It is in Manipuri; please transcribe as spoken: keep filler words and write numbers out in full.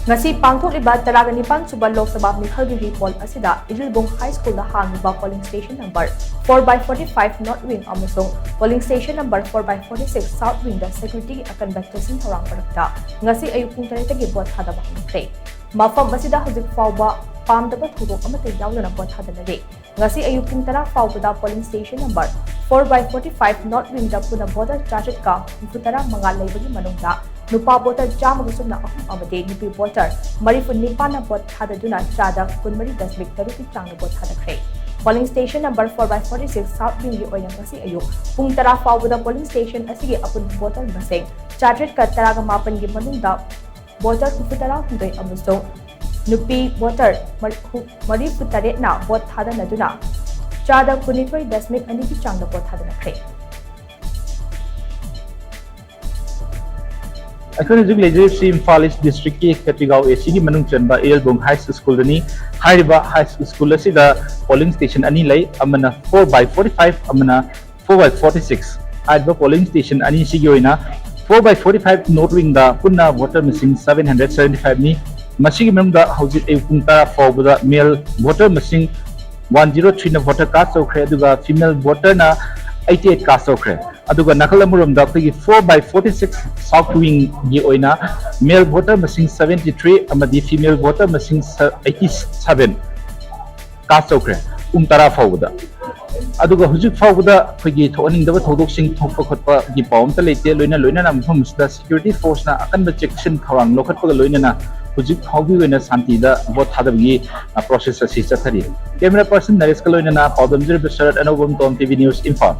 ꯉꯁꯤ ꯄꯥꯡꯊꯣꯛꯂꯤꯕ ꯇꯔꯥꯒ ꯅꯤꯄꯥꯟ ꯁꯨꯕ ꯂꯣꯛ ꯁꯚꯥ ꯃꯤꯈꯜꯒꯤ ꯔꯤ ꯄꯣꯜ ꯑꯁꯤꯗ ꯏꯔꯤꯜꯕꯨꯡ ꯍꯥꯏ ꯁ꯭ꯀꯨꯜꯗ ꯍꯥꯡꯂꯤꯕ polling station number four by forty-five North Wing ꯑꯃꯁꯨꯡ polling station number four by forty-six South Wingꯗ securityꯒꯤ ꯑꯀꯟꯕ ꯆꯦꯛꯁꯤꯟ ꯊꯧꯔꯥꯡ ꯃꯔꯛꯇ ꯉꯁꯤ ꯑꯌꯨꯛ ꯄꯨꯡ ꯇꯔꯦꯠꯇꯒꯤ ꯚꯣꯠ ꯊꯥꯗꯕ ꯍꯧꯈ꯭ꯔꯦ꯫ ꯃꯐꯝ ꯑꯁꯤꯗ ꯍꯧꯖꯤꯛ ꯐꯥꯎꯕ ꯄꯥꯝꯗꯕ ꯊꯧꯗꯣꯛ ꯑꯃꯠꯇ ꯌꯥꯎꯗꯅ ꯚꯣꯠ ꯊꯥꯗꯅꯔꯤ꯫ ꯉꯁꯤ ꯑꯌꯨꯛ ꯄꯨꯡ ꯇꯔꯥ ꯐꯥꯎꯕꯗ polling station number four by forty-five North Wingꯗ ꯄꯨꯟꯅ voter ꯆꯥꯇ꯭ꯔꯦꯠꯀ ꯍꯨꯝꯐꯨ ꯇꯔꯥ ꯃꯉꯥ ꯂꯩꯕꯒꯤ ꯃꯅꯨꯡꯗ ꯅꯨꯄꯥ voter ꯆꯥꯝꯃꯒ ꯁꯨꯞꯅ ꯑꯍꯨꯝ ꯑꯃꯗꯤ ꯅꯨꯄꯤ voter ꯃꯔꯤꯐꯨ ꯅꯤꯄꯥꯟꯅ ꯚꯣꯠ ꯊꯥꯗꯗꯨꯅ ꯆꯥꯗ ꯀꯨꯟꯃꯔꯤ ꯗꯁꯃꯤꯛ ꯇꯔꯨꯛꯀꯤ ꯆꯥꯡꯗ ꯚꯣꯠ ꯊꯥꯗꯈ꯭ꯔꯦ꯫ Polling station number four by forty-six South Wingꯒꯤ ꯑꯣꯏꯅ ꯉꯁꯤ ꯑꯌꯨꯛ ꯄꯨꯡ ꯇꯔꯥ ꯐꯥꯎꯕꯗ polling station ꯑꯁꯤꯒꯤ ꯑꯄꯨꯟꯕ voter ꯃꯁꯤꯡ ꯆꯥꯇ꯭ꯔꯦꯠꯀ ꯇꯔꯥꯒ ꯃꯥꯄꯟꯒꯤ ꯃꯅꯨꯡꯗ voter ꯍꯨꯝꯐꯨ ꯇꯔꯥ ꯍꯨꯝꯗꯣꯏ ꯑꯃꯁꯨꯡ ꯅꯨꯄꯤ voter ꯃꯔꯤꯐꯨ ꯇꯔꯦꯠꯅ ꯚꯣꯠ ꯊꯥꯗꯅꯗꯨꯅ ꯆꯥꯗ ꯀꯨꯟꯅꯤꯊꯣꯏ ꯗꯁꯃꯤꯛ ꯑꯅꯤꯒꯤ ꯆꯥꯡꯗ ꯚꯣꯠ ꯊꯥꯗꯅꯈ꯭ꯔꯦ꯫ ꯑꯩꯈꯣꯏꯅ ꯍꯧꯖꯤꯛ ꯂꯩꯖꯔꯤꯕꯁꯤ ꯏꯝꯐꯥꯜ ꯏꯁ ꯗꯤꯁꯇ꯭ꯔꯤꯛꯀꯤ ꯀꯇꯤꯒꯥꯎ ꯑꯦ ꯁꯤꯒꯤ ꯃꯅꯨꯡ ꯆꯟꯕ ꯏꯔꯦꯜꯕꯨꯡ ꯍꯥꯏ ꯁ꯭ꯀꯨꯜꯗꯅꯤ꯫ ꯍꯥꯏꯔꯤꯕ ꯍꯥꯏ ꯁ꯭ꯀꯨꯜ ꯑꯁꯤꯗ polling station ꯑꯅꯤ ꯂꯩ, ꯑꯃꯅ four by forty five, ꯑꯃꯅ four by forty six꯫ ꯍꯥꯏꯔꯤꯕ polling station ꯑꯅꯤꯁꯤꯒꯤ ꯑꯣꯏꯅ four by forty five North Wingꯗ ꯄꯨꯟꯅ voter ꯃꯁꯤꯡ seven hundred seventy five ꯅꯤ꯫ ꯃꯁꯤꯒꯤ ꯃꯅꯨꯡꯗ ꯍꯧꯖꯤꯛ ꯑꯌꯨꯛ ꯄꯨꯡ ꯇꯔꯥ ꯐꯥꯎꯕꯗ male voter ꯃꯁꯤꯡ one zero three ꯅ voter cast ꯇꯧꯈ꯭ꯔꯦ, ꯑꯗꯨꯒ female voterꯅ eighty eight cast ꯇꯧꯈ꯭ꯔꯦ꯫ ꯑꯗꯨꯒ ꯅꯥꯀꯜ ꯑꯃꯔꯣꯝꯗ ꯑꯩꯈꯣꯏꯒꯤ four by forty six South Wingꯒꯤ ꯑꯣꯏꯅ male voter ꯃꯁꯤꯡ seventy three ꯑꯃꯗꯤ female voter ꯃꯁꯤꯡ eighty seven cast ꯇꯧꯈ꯭ꯔꯦ ꯄꯨꯡ ꯇꯔꯥ ꯐꯥꯎꯕꯗ꯫ ꯑꯗꯨꯒ ꯍꯧꯖꯤꯛ ꯐꯥꯎꯕꯗ ꯑꯩꯈꯣꯏꯒꯤ ꯊꯣꯛꯍꯟꯅꯤꯡꯗꯕ ꯊꯧꯗꯣꯛꯁꯤꯡ ꯊꯣꯛꯄ ꯈꯣꯠꯄꯒꯤ ꯄꯥꯎ ꯑꯝꯇ ꯂꯩꯇꯦ꯫ ꯂꯣꯏꯅ ꯂꯣꯏꯅꯅ ꯃꯐꯝ ꯑꯁꯤꯗ security forceꯅ ꯑꯀꯟꯕ ꯆꯦꯛꯁꯤꯟ ꯊꯧꯔꯥꯡ ꯂꯧꯈꯠꯄꯒ ꯂꯣꯏꯅꯅ ꯍꯧꯖꯤꯛ ꯐꯥꯎꯒꯤ ꯑꯣꯏꯅ ꯁꯥꯟꯇꯤꯗ ꯚꯣꯠ ꯊꯥꯗꯕꯒꯤ process ꯑꯁꯤ ꯆꯠꯊꯔꯤ꯫ Camera person ꯅꯔꯦꯁꯀ ꯂꯣꯏꯅꯅ ꯄꯥꯎꯗꯝꯖꯔꯤꯕ ꯁꯔꯠ ꯑꯅꯧꯕꯝ, Tom TV News, ꯏꯝꯐꯥꯜ꯫